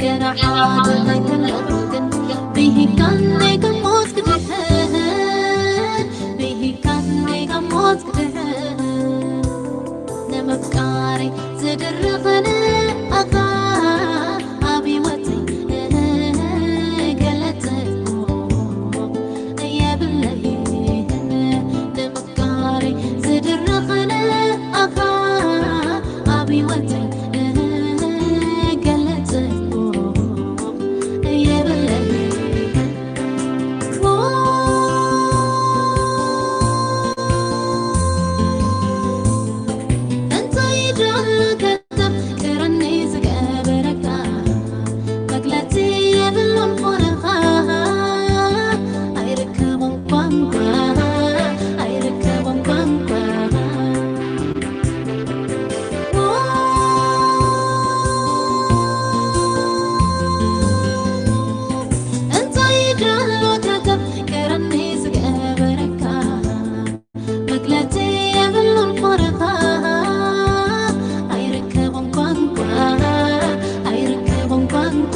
ገና ሓደ ኣይከለኹ ግን ብሂካን ናይ ካብ ሞት ክድሕን፣ ብሂካን ናይ ካብ ሞት ክድሕን፣ ንምፍቃረይ ዝድርኽን ኣኻ ኣብ ህይወተይ ገለ ጽቡቕ የብለይን። ንምፍቃረይ ዝድርኽን ኣኻ ኣብ ህይወተይ ገለ ጽቡቕ የብለይን። እንታይ ደኣ ከተፍቅረኒ ዝገበረካ፣ መግለጺ የብሉን ፍቕርኻ፣ ኣይርከቦን ቋንቋ፣ ኣይርከቦን ቋንቋ። እንታይ ደኣ ከተፍቅረኒ ዝገበረካ፣ መግለጺ የብሉን ፍቕርኻ፣ ኣይርከቦን ቋንቋ፣ ኣይርከቦን ቋንቋ።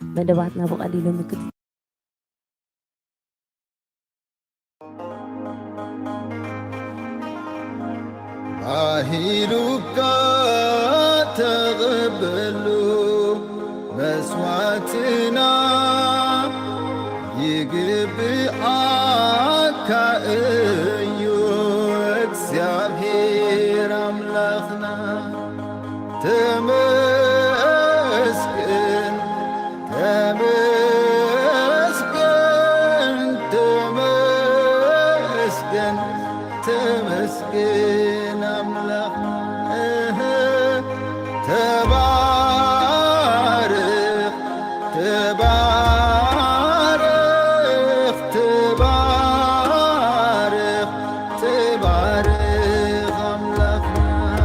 መደባትና ብቐሊሉ ምክት- ኣሂሉካ ተቐበሉ መስዋዕትና፣ ይግብኣካ እዩ እግዚኣብሔር ኣምላኽና። ተመስገን፣ ተመስገን፣ ተመስገን፣ ተመስገን ኣምላኽ። እህ፣ ተባረኽ፣ ተባረኽ፣ ተባረኽ፣ ተባረኽ ኣምላኽና።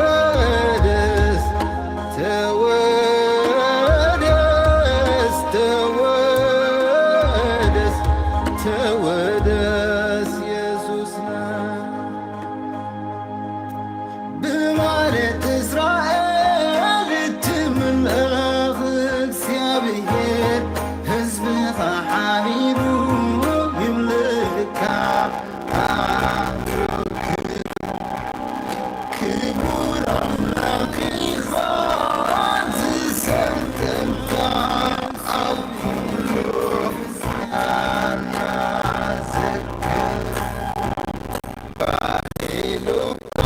ተወደስ፣ ተወደስ፣ ተወደስ፣ ተወደስ የሱስና። ብማለት እስራኤል እትምለኽ እግዚኣብሔር፣ ህዝብኻ ሓቢሩ ይምልካ። ክቡር ኣምላኽ ኢኻ ዝሰልጠንካ ኣብ ኩሉ ኣና ዘክር። ባሂሉካ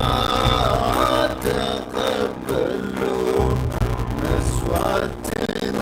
ተቐበሉ መስዋዕትና።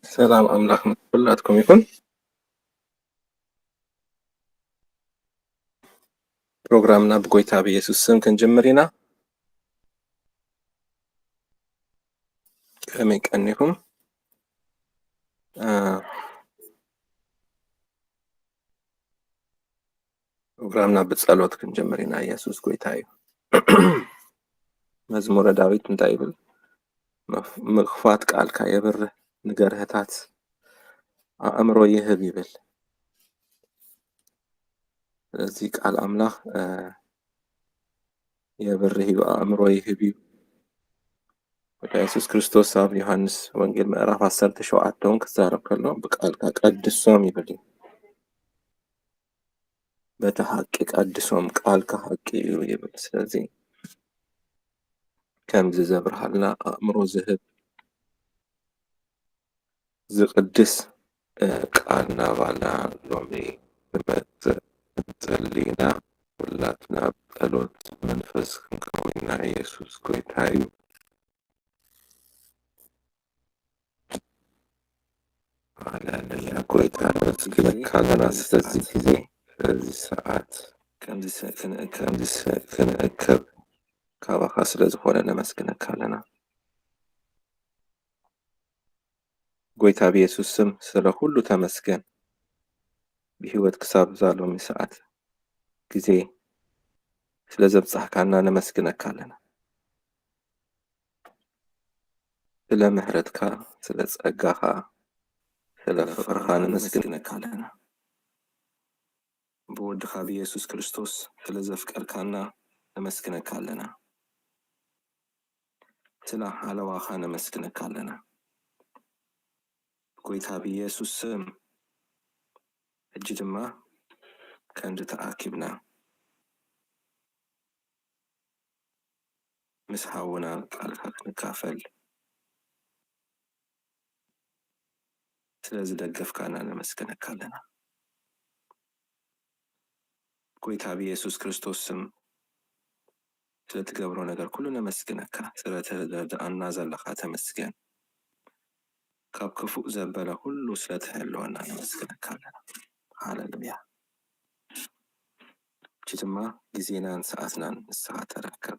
ሰላም ኣምላኽ ምስ ኩላትኩም ይኹን። ፕሮግራምና ብጎይታ ብየሱስ ስም ክንጅምር ኢና። ከመይ ቀኒኹም? አ፣ ፕሮግራምና ብጸሎት ክንጅምር ኢና። የሱስ ጎይታ እዩ። መዝሙረ ዳዊት እንታይ ይብል? መፍ-፣ ምኽፋት ቃልካ የብርህ፣ ንገርህታት ኣእምሮ ይህብ ይብል። ስለዚ ቃል ኣምላኽ፣ እ፣ የብርህ እዩ፣ ኣእምሮ ይህብ እዩ። ጎይታ የሱስ ክርስቶስ ኣብ ዮሃንስ ወንጌል ምዕራፍ ዓሰርተ ሸውዓተ እውን ክዛረብ ከሎ ብቃልካ ቀድሶም ይብል እዩ። በቲ ሓቂ ቀድሶም፣ ቃልካ ሓቂ እዩ ይብል። ስለዚ ከምዚ ዘብርሃልና ኣእምሮ ዝህብ ዝቕድስ፣ እ፣ ቃል ናባና ሎሚ ክመጽእ እንጸሊ ኢና። ኩላትና ብጸሎት መንፈስ ክንከውን ኢና። የሱስ ጎይታ እዩ። ሃሌሉያ። ጎይታ ነመስግነካ ኣለና ስለዚ ግዜ፣ ስለዚ ሰዓት፣ ከምዚ ሰ-፣ ክንእከብ፣ ከምዚ ሰ-፣ ክንእከብ ካባኻ ስለ ዝኾነ ነመስግነካ ኣለና። ጎይታ ብየሱስ ስም ስለ ኩሉ ተመስገን። ብህይወት ክሳብ እዛ ሎሚ ሰዓት ግዜ ስለ ዘብጻሕካና ነመስግነካ ኣለና። ስለ ምሕረትካ፣ ስለ ጸጋኻ፣ ስለ ፍቕርኻ ነመስግነካ ኣለና። ብወድኻ ብየሱስ ክርስቶስ ስለ ዘፍቀርካና ነመስግነካ ኣለና። ስለ ሓለዋኻ ነመስግነካ ኣለና። ጎይታ ብየሱስ ስም፣ ሕጂ ድማ ከምዚ ተኣኪብና ምስ ሓውና ቃልካ ክንካፈል ስለ ዝደገፍካና ነመስግነካ ኣለና። ጎይታ ብየሱስ ክርስቶስ ስም ስለ ትገብሮ ነገር ኩሉ ነመስግነካ። ስለ ተረዳእና ዘለኻ ተመስገን። ካብ ክፉእ ዘበለ ኩሉ ስለ ትሕልወና ነመስግነካ ኣለና። ሃሌሉያ። እቺ ድማ ግዜናን ሰዓትናን ንስኻ ተረከብ።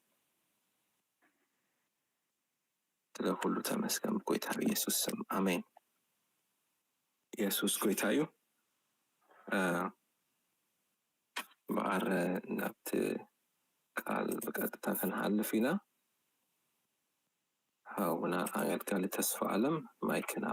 ስለ ኩሉ ተመስገን ብጎይታ ብየሱስ ስም። ኣሜን። የሱስ ጎይታ እዩ። እ፣ እምበኣር ናብቲ ቃል ብቀጥታ ክንሓልፍ ኢና። ሓውና ኣገልጋሊ ተስፋ ኣለም ማይክና